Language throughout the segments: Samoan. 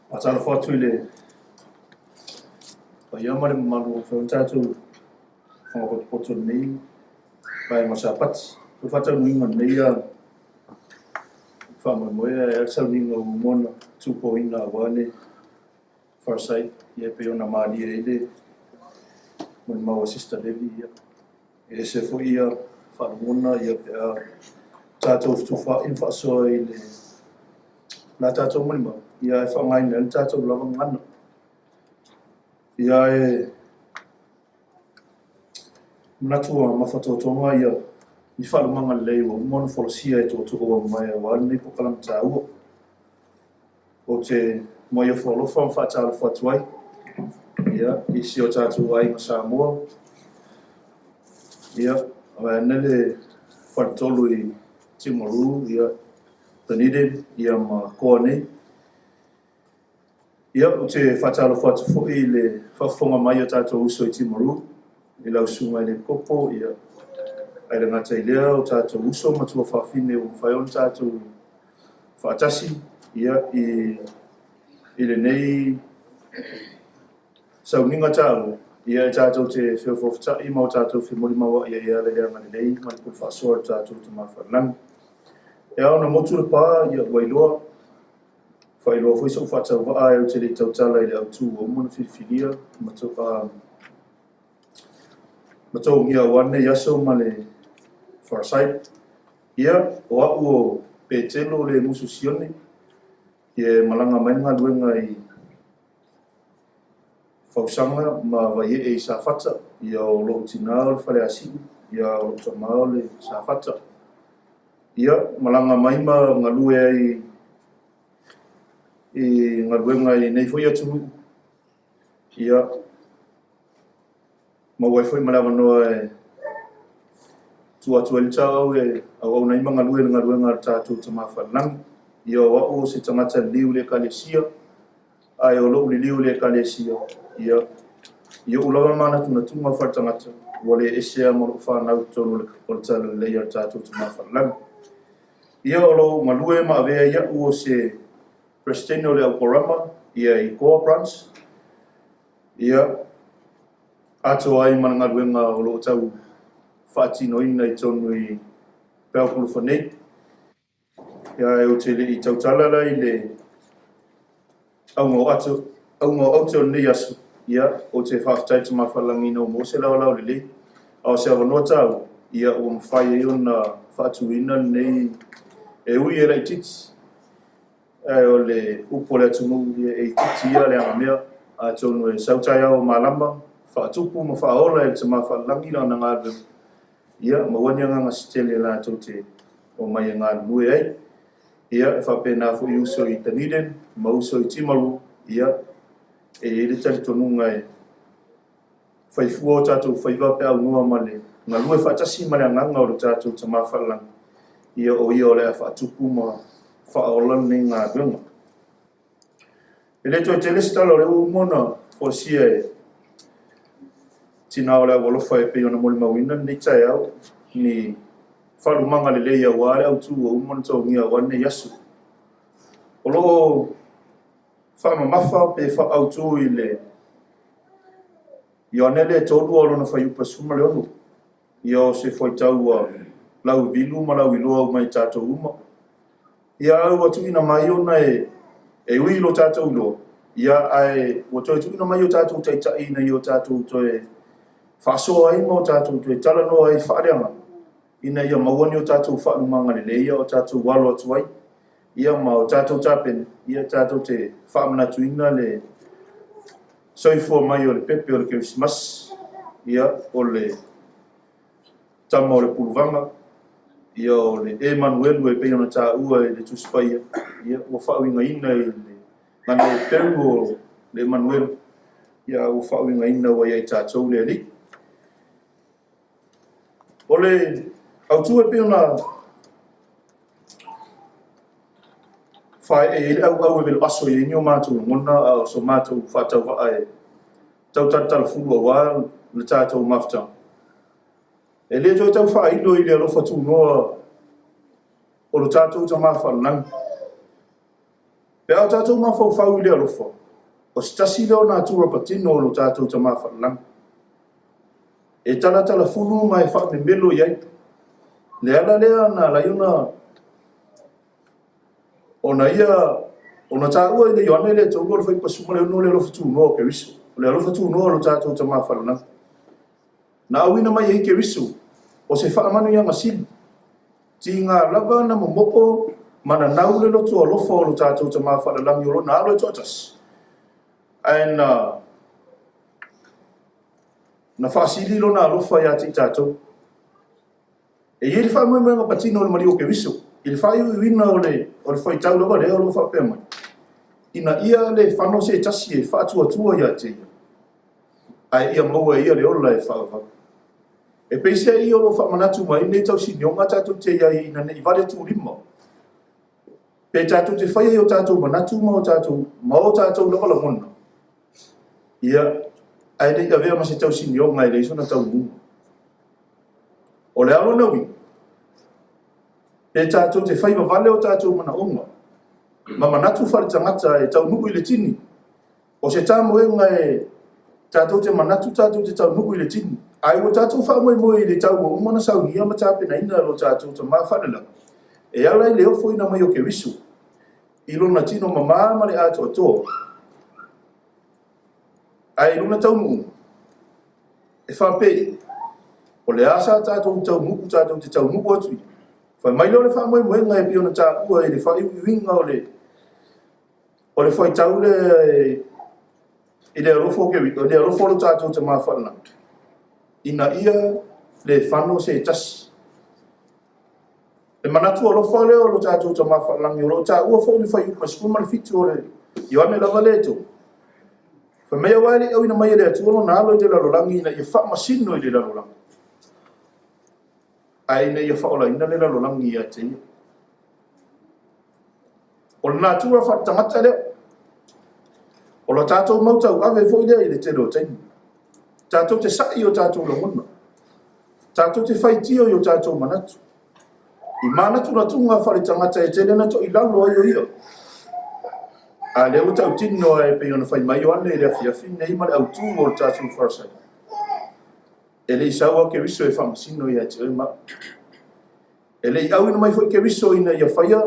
Faatalofa atu i le paia ma le mamalu o fai tatou whangapotopoto nei vaega o Sapati. O le faataunuuina o lenei faamoemoe ae a le sauniga ua uma ona tupoina aua le Farsight, ia e pei ona malie ai le molimau a Sister Levi, ia e ese foi ia faalogona ia pe a tatou fetufaai ma faasoa i le la tatou molimau, ia e faaaogaina ai le tatou lava gagana. Ia e manatu ua mafatotoga ia ni faalumaga lelei ua uma ona folasia e tootoo ua mavae aua lenei polokalame taua. Ou te muai ofo alofa ma faatalofa atu ai ia, i si o tatou aiga Samoa. Ia, vaeane le faletolu i Timaru, ia, Dunedin, ia ma Koa nei. Ia, ou te faatalofa atu foi i le faafofoga mai o tatou uso i Timaru, i lau susuga i le Kopo, ia, ae le gata i lea o tatou uso ma tuafafine ua mafai ona tatou faatasi, ia, i lenei sauniga taua, ia e tatou te feofoofotai ma o tatou femolimauai ai e ala i le agalelei ma le pule faasoa o le tatou Tama Faalelagi. E ao ona motu le pa, ia ua iloa, faailoa foi sou faatauvaa ae ou te le i tautala i le autu ua uma ona filifilia ma togia aua lenei aso ma le Farsight. Ia, o au o Petelo le Musu Sione, ia e malaga mai le galuega i Fausaga ma Vaiee i Safata, ia o lou tina o le Faleasiu, ia o lou tama o le Safata. Ia, malaga mai ma galue ai i galuega i nei foi atunuu, ia, maua ai foi ma le avanoa e tuu atu ai le tauau e auauna ai ma galue i le galuega a le tatou Tama Faalelagi. Ia o au o se tagata liliu i le Ekalesia, ae o lou liliu i le Ekalesia, ia, i ou lava manatunatuga faaletagata, ua le ese lava ma lou fanau i totonu o le talalelei a le tatou Tama Faalelagi. Ia o lou galue ma avea ai au o se Presidente o le Aukorama, ia i Koa Branch, ia, atoa ai ma le galuega o lo o tau faatinoina i totonu i Peaukulufa nei. Ia, ou te le i tautala la i le auga o aute o lenei aso, ia, ou te faafetai i le Tama Faalelagi ina ua maua se laolao lelei, a o se avanoa taua, ia ua mafai ai ona faatuina lenei e ui e laitiiti, ae o le upu o le atunuu ia e itiiti ia le agamea, atonu e sau taeao o malama, faatupu ma faaola e le Tama Faalelagi lana galuega, ia maua ni agaga se tele latou te omai e galulue ai. Ia, e faapena foi uso i Dunedin ma uso i Timaru, ia, e i ai le talitonuga e faifua o tatou faiva pe aunoa ma le galue faatasi ma le agaga o le tatou Tama Faalelagi, ia o ia o le a faatupu ma faaola lenei galuega. E le toe tele se tala o lea ua uma ona folasia e tina o le aualofa e pei ona molimauina lenei taeao, ni faalumaga lelei aua le autu ua uma ona togia aua lenei aso. O lo o faamamafa pe faaautu i le Ioane le 3 o lona fuaiupu 16, ia o se fuaitau ua lauivilu ma lauiloa uma i tatou uma. Ia ae ua tuuina mai ona e ui i lo tatou iloa, ia ae ua toe tuuina mai o tatou taitai ina ia o tatou toe faasoa ai ma o tatou toe talanoa ai faaleagaga, ina ia maua ni o tatou faalumaga lelei ia o tatou alo atu ai, ia ma o tatou tapena, ia tatou te faamanatuina le soifua mai o le pepe o le Kerisimasi, ia o le tama o le puluvaga, ia o le Emanuelu e pei ona taua i le Tusi Paia, ia ua faauigaina i le gagana Heperu o le Emanuelu, ia ua faauigaina ua ia i tatou le Alii. O le autu e pei ona faaee ai le auau e velo aso i ai ni o matou lagona a o so matou faatauvaa e tau talatalafulu aua le tatou mafutaga. E le toe tau faailo i le alofa tunoa o lo tatou Tama Faalelagi. Pe a o tatou mafaufau i le alofa, o se tasi lea o natura patino o lo tatou Tama Faalelagi, e talatalafulu ma e faamemelo i ai. Le ala lea na ala ai ona ia ona taua i le Ioane le 3 o le fuaiupu 16 le alofa tunoa o Keriso. O le alofa tunoa o lo tatou Tama Faalelagi. Na auina mai ai Keriso, o se faamanuiaga sili, tiga lava na momoo ma nanau le loto alofa o lo tatou Tama Faalelagi o lona alo e toatasi, ae na faasili lona alofa ia te i tatou. E i ai le faamoemoega patino o le maliu o Keriso, i le faaiuiuina o le fuaitau lava lea o lo o faapea mai, ina ia le fano se tasi e faatuatua ia te ia, ae ia maua e ia le ola e faavavau. E peiseai o lo o faamanatu mai nei tausinioga tatou te iai ina nei vale tulima. Pe tatou te faia i o tatou manatu ma o tatou lava lagona. Ia, ae le i avea ma se tausinioga e leai sona taunuuga. O le a lona uiga, pe tatou te fai vavale o tatou manaoga ma manatu faaletagata e taunuu i le tini. O se tamoega e tatou te manatu tatou te taunuu i le tini. Ae ua tatou faamoemoe i le tau ua uma ona saunia ma tapenaina e lo tatou Tama Faalelagi, e ala i le ofoina mai o Keriso, i lona tino mamā ma le atoatoa, ae i lona taunuuga, e faapei, o le a sa tatou taunuu tatou te taunuu atu i. Fai mai lea o le faamoemoega e pei ona taua i le faaiuiuina o le fuaitau lea i le alofa o le alofa o lo tatou Tama Faalelagi, ina ia le fano se tasi. E manatu alofa lea o lo tatou Tama Faalelagi, o lo o taua foi le fuaiupu 17 o le Ioane lava lea e 3. Fai mai aua e le i auina mai e le Atua lona alo i le lalolagi ina ia faamasino i le lalolagi, ae ina ia faaolaina le lalolagi ia te ia. O le natura faaletagata lea, o lo tatou mau tauave foi lea i le tele o taimi. Tatou te sai o tatou lagona, tatou te faitio i o tatou manatu. I manatunatuga faaletagata e tele na toilalo ai o ia. A lea ua tautino e pei ona fai mai Ioane i le afiafi nei ma le autū o le tatou Farisai. E le i sau a Keriso e faamasino ia te oe ma au. E le i auina mai foi Keriso ina ia faia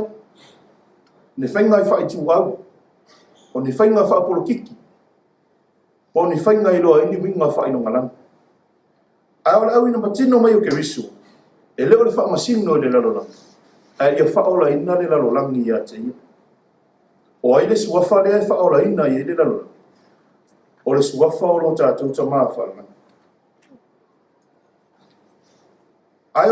ni faiga e faaituau, o ni faiga faapolokiki, po o ni faiga e iloa ai ni uiga faailogalanu. Ae o le auina patino mai o Keriso, e le o le faamasino i le lalolagi, ae ia faaolaina le lalolagi ia te ia. O ai le suafa lea e faaolaina i ai le lalolagi? O le suafa o lo tatou Tama Faalelagi. Ae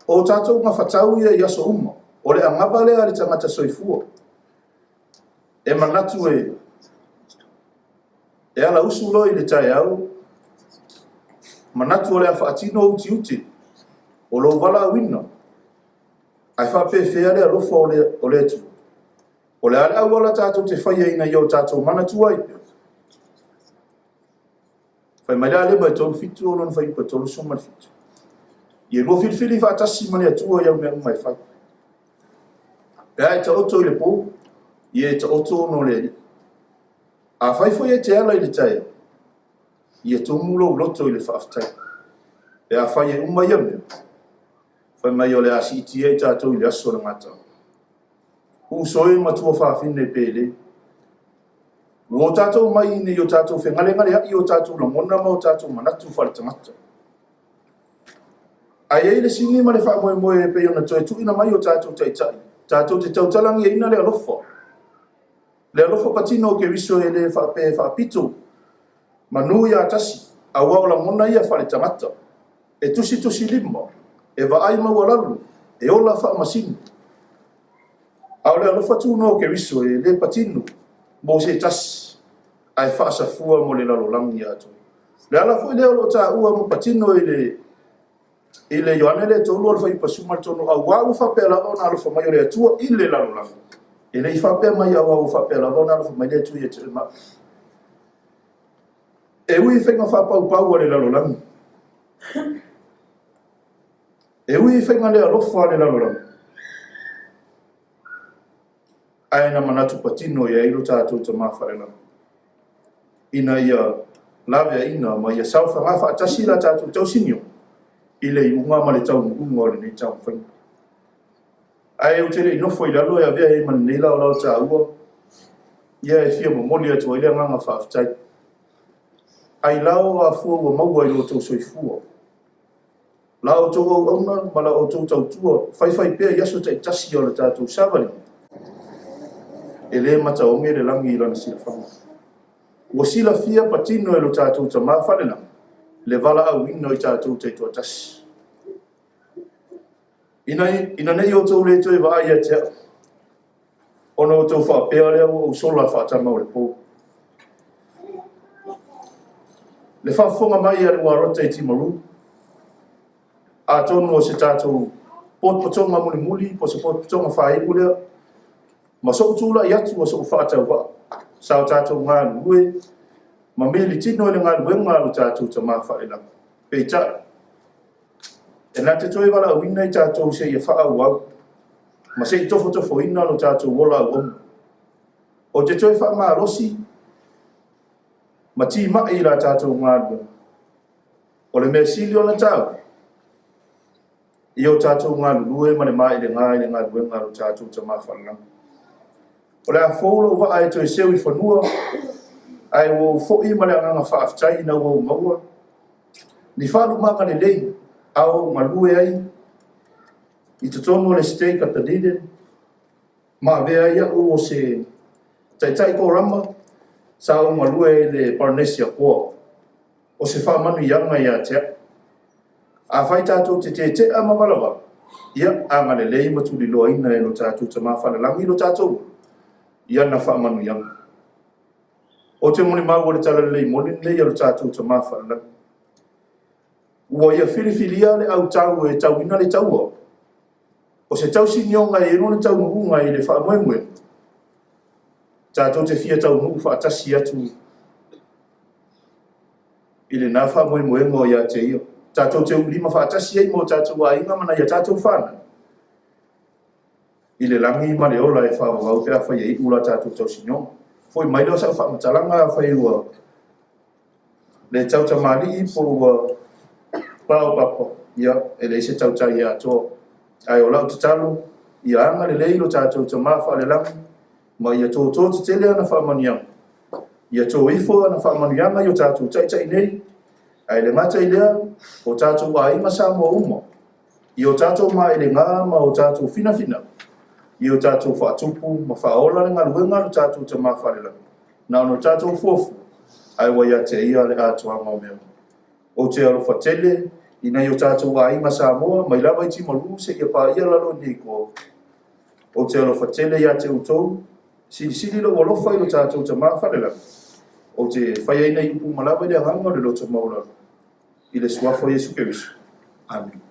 o tatou gafatau ia i aso uma, o le agava lea a le tagata soifua. E manatu e ala usu loa i le taeao, manatu o le a faatino utiuti o lou valaauina, ae faapefea le alofa o le Atua. O le a le auala tatou te faia ina ia o tatou manatua ai pea. Fai mai le Alema e 37 o lona fuaiupu e 37. Ia lua filifili faatasi ma le Atua i au mea uma e fai. Pe a e taoto i le pō, ia e taoto ona o le Alii. A fai foi e te ala i le taeao, ia tumu lou loto i le faafetai. Pe a fai e uma ia mea, fai mai o le a siitia i tatou i le aso o le gataaga. Uso e matua faafine pele. Ua o tatou mai ina ia o tatou fegalegaleai o tatou lagona ma o tatou manatu faaletagata. Ae ai le sini ma le faamoemoe e pei ona toe tuuina mai o tatou taitai, tatou te tautalagiaina le alofa. Le alofa patino o Keriso e le faapea e faapito manu ia tasi, aua o lagona ia faaletagata. E tusitusi lima, e vaai maualalo, e ola faamasino. A o le alofa tunoa o Keriso e le patino mo se tasi, ae faasafua mo le lalolagi atoa. Le ala foi lea o lo o taua ma patino i le Ioane le 3 o le fuaiupu 13, aua ua faapea lava ona alofa mai o le Atua i le lalolagi. E le i faapea mai aua ua faapea lava ona alofa mai le Atua ia te oe ma au. E ui i faiga faapaupau a le lalolagi, e ui i faiga le alofa a le lalolagi, Ae na manatu patino i ai lo tatou Tamā Falelagi, ina ia laveaina ma ia saofaga faatasi la tatou tausinio i le iuga ma le taunuuga o lenei taumafaiga. Ae ou te le i nofo i lalo e avea ai ma lenei laolao taua, ia e fia momoli atu ai le agaga faafetai. Ailao o afua ua maua i lo outou soifua, la outou auauna ma la outou tautua faifaipea i aso taitasi o le tatou savaliga, e le mataoge le lagi i lana silafaga. Ua silafia patino e lo tatou Tamā Falelagi le valaauina o i tatou taitoatasi. Ina ne i outou le toe vaai ia te au, ona outou faapea lea ua ou sola faatama o le pou. Le faafofoga mai a le Uarota i Timaru, atonu o se tatou potopotoga mulimuli po o se potopotoga faaiu lea, ma sou tulai atu o sou faatauvaa, sa o tatou galulue ma militino i le galuega a lo tatou Tamā Falelagi. Peitai, e na te toe valaauina i tatou seia faaauau ma se i tofotofoina lo tatou ola auauna. Ou te toe faamalosi ma timai i la tatou galuega. O le mea sili ona taua, ia o tatou galulue ma le maelega i le galuega a lo tatou Tamā Falelagi. O le a fou lou vaa e toe seu i fanua, ae ua ou foi ma le agaga faafetai ina ua ou maua ni faalumaga lelei a o ou galue ai i totonu o le Stake a Dunedin, ma avea ai au o se taitai korama sa ou galue ai i le Polynesia Corps, o se faamanuiaga ia te au. Afai tatou te tetea ma valavala, ia agalelei ma tuliloaina e lo tatou Tamā Falelagi lo tatou ola i ana faamanuiaga. Ou te molimau o le talalelei moni lenei a lo tatou Tamā Falelagi. Ua ia filifilia le autau e tauina le taua, o se tausinioga e i ai lona taunuuga i le faamoemoega, tatou te fia taunuu faatasi atu i lena faamoemoega o ia te ia. Tatou te ulima faatasi ai ma o tatou aiga ma nai a tatou fanau i le lagi ma le ola e faavavau pe afai e iu la tatou tausinioga. Foi mai lea o sau faamatalaga afai ua le tautamalii po ua paopapa, ia e leai se tautai e atoa. Ae o lau tatalo, ia agalelei lo tatou Tamā Falelagi ma ia toto tetele ana faamanuiaga. Ia to ifo ana faamanuiaga i o tatou taitai nei, ae le gata i lea, o tatou aiga Samoa uma, i o tatou maelega ma o tatou finafinaga, i o tatou faatupu ma faaola le galuega a lo tatou Tamā Falelagi. Na ona tatou fuafua, ae ua ia te ia le atoaga o mea uma. Ou te alofa tele i nai o tatou aiga Samoa, mai lava i Timaru seia paia lalo i Niukoa. Ou te alofa tele ia te outou, silisili lou alofa i lo tatou Tamā Falelagi. Ou te fai ai nei upu uma lava i le agaga o le loto maualalo, i le suafa o Iesu Keriso. Amene.